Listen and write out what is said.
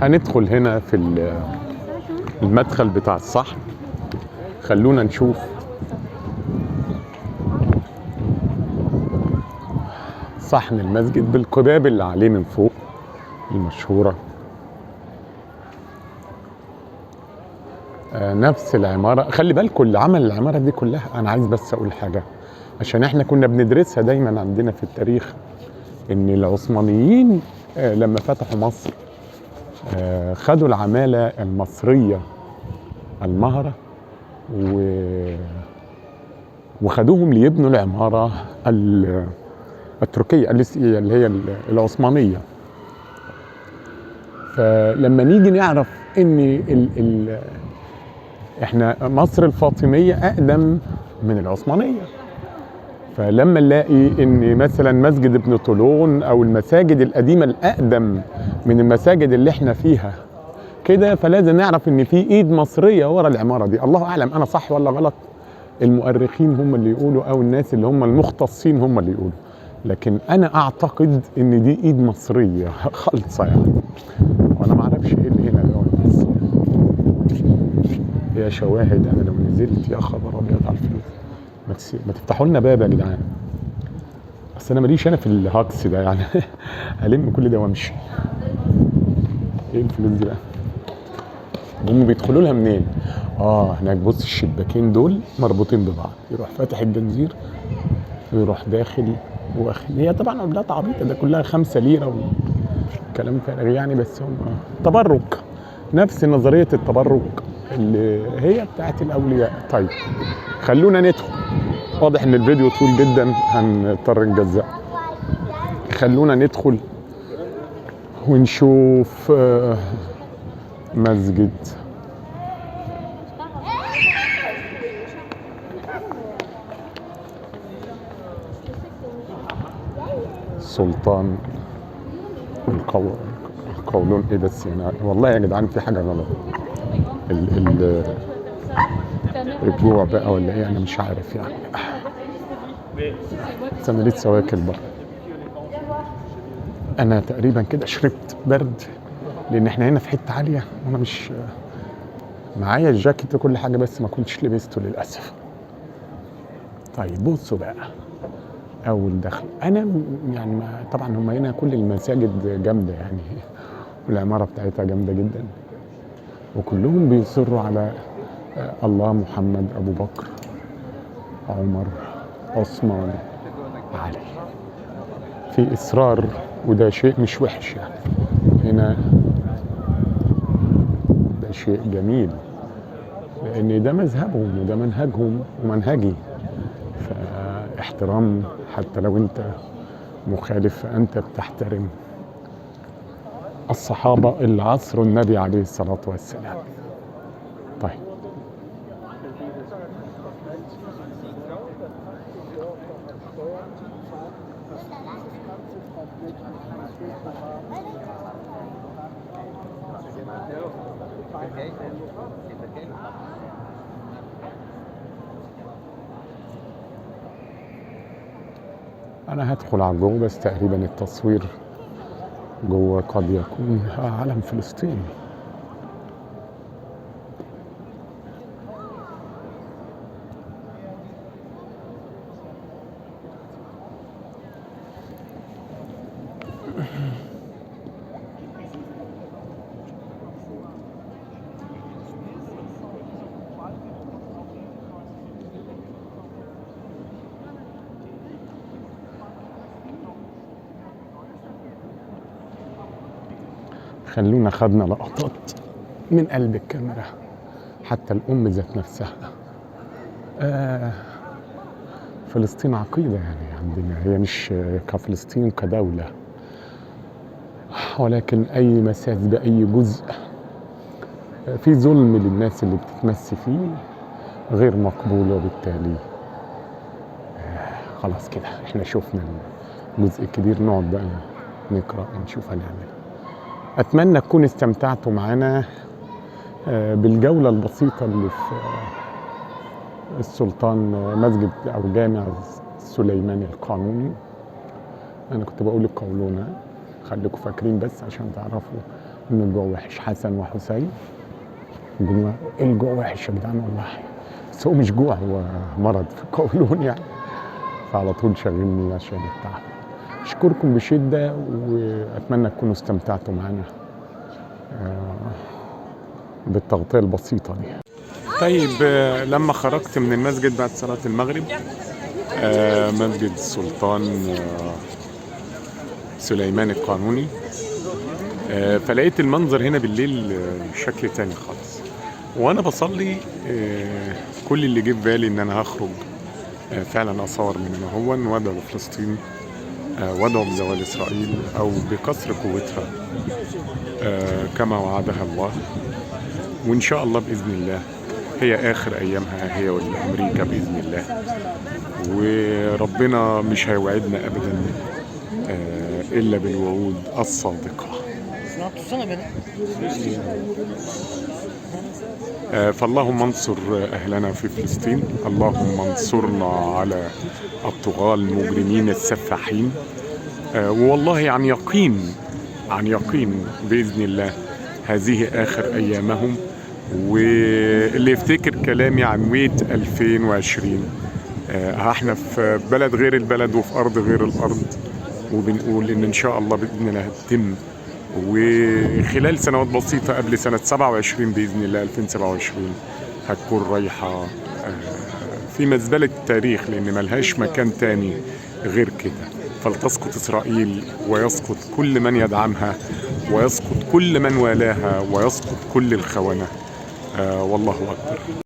هندخل هنا في المدخل بتاع الصحن. خلونا نشوف صحن المسجد بالقباب اللي عليه من فوق المشهورة. نفس العمارة. خلي بالكم اللي عمل العمارة دي كلها، أنا عايز بس أقول حاجة عشان إحنا كنا بندرسها دايما عندنا في التاريخ، إن العثمانيين لما فتحوا مصر خدوا العمالة المصرية المهرة وخدوهم ليبنوا العمارة التركية اللي هي العثمانية. فلما نيجي نعرف إن احنا مصر الفاطمية أقدم من العثمانية، فلما نلاقي إن مثلا مسجد ابن طولون أو المساجد القديمة الأقدم من المساجد اللي احنا فيها كده، فلازم نعرف إن في إيد مصرية ورا العمارة دي. الله أعلم أنا صح ولا غلط، المؤرخين هم اللي يقولوا أو الناس اللي هم المختصين هم اللي يقولوا، لكن أنا أعتقد إن دي إيد مصرية خالصة يعني. وأنا ما أعرفش إيه اللي هنا ده، بس يا شواهد. أنا لو نزلت يا خبر أبيض على الفلوس. ما تفتحوا لنا باب يا جدعان، بس أنا ماليش أنا في الهاكس ده يعني. هلم كل ده وأمشي. إيه الفلوس دي بقى؟ هم بيدخلوا لها منين؟ هناك بص، الشباكين دول مربوطين ببعض، يروح فاتح الجنزير ويروح داخل واخد. هي طبعا عملات عبيطه، ده كلها 5 ليرة وكلام فارغ يعني، بس هم تبرك، نفس نظرية التبرك اللي هي بتاعت الاولياء. طيب خلونا ندخل، واضح ان الفيديو طويل جدا هنضطر نجزأه. خلونا ندخل ونشوف مسجد سلطان القولون. ايه بس هنا والله يا جدعان في حاجة غلط، الجوع بقى ولا ايه، انا مش عارف يعني. بس انا لسه واكل بقى، انا تقريبا كده شربت برد لان احنا هنا في حتة عالية وانا مش معايا الجاكيت وكل حاجة، بس ما كنتش لبسته للاسف. طيب بصوا بقى اول دخل، انا يعني طبعا هم هنا كل المساجد جامدة يعني، والعماره بتاعتها جامدة جدا، وكلهم بيصروا على الله، محمد، ابو بكر، عمر، عثمان، علي، في اصرار، وده شيء مش وحش يعني. هنا ده شيء جميل لان ده مذهبهم وده منهجهم ومنهجي، فاحترام حتى لو انت مخالف فانت بتحترم الصحابة اللي عصروا النبي عليه الصلاة والسلام. طيب أنا هدخل على جوه، بس تقريبا التصوير جوه قد يكون علم فلسطين. خلونا خدنا لقطات من قلب الكاميرا حتى الأم ذات نفسها. فلسطين عقيدة يعني عندنا، هي مش كفلسطين كدولة، ولكن أي مساس بأي جزء في ظلم للناس اللي بتتمس فيه غير مقبول، وبالتالي خلاص كده احنا شفنا الجزء الكبير، نقعد بقى نقرأ ونشوف هنعمل. أتمنى تكون استمتعتوا معنا بالجولة البسيطة اللي في السلطان، مسجد أو جامع سليمان القانوني. أنا كنت بقول القولونة، خليكم فاكرين بس عشان تعرفوا ان الجوع وحش. حسن وحسين الجوع، الجوع وحش يا جدعان والله، بس هو مش جوع، هو مرض في القولون يعني، فعلى طول شغلني عشان التعب. اشكركم بشدة واتمنى تكونوا استمتعتوا معنا بالتغطية البسيطة دي. طيب لما خرجت من المسجد بعد صلاة المغرب، مسجد السلطان سليمان القانوني، فلقيت المنظر هنا بالليل شكل تاني خالص. وانا بصلي كل اللي جه في بالي ان انا هخرج فعلا اصور من هنا هو وادعو لفلسطين، وادعو بزوال اسرائيل او بكسر قوتها كما وعدها الله. وان شاء الله باذن الله هي اخر ايامها هي والامريكا باذن الله، وربنا مش هيوعدنا ابدا الا بالوعود الصادقه. Tutsana beni. فاللهم انصر أهلنا في فلسطين، اللهم انصرنا على الطغاة المجرمين السفاحين. والله عن يقين، عن يقين بإذن الله هذه آخر أيامهم. واللي يفتكر كلامي عن ويت 2020، احنا في بلد غير البلد وفي أرض غير الأرض، وبنقول إن شاء الله بإذن الله هتتم وخلال سنوات بسيطة قبل سنة 27 بإذن الله 2027 هتكون رايحة في مزبلة التاريخ، لأن ملهاش مكان تاني غير كده. فلتسقط إسرائيل ويسقط كل من يدعمها ويسقط كل من والاها ويسقط كل الخونة. والله أكبر.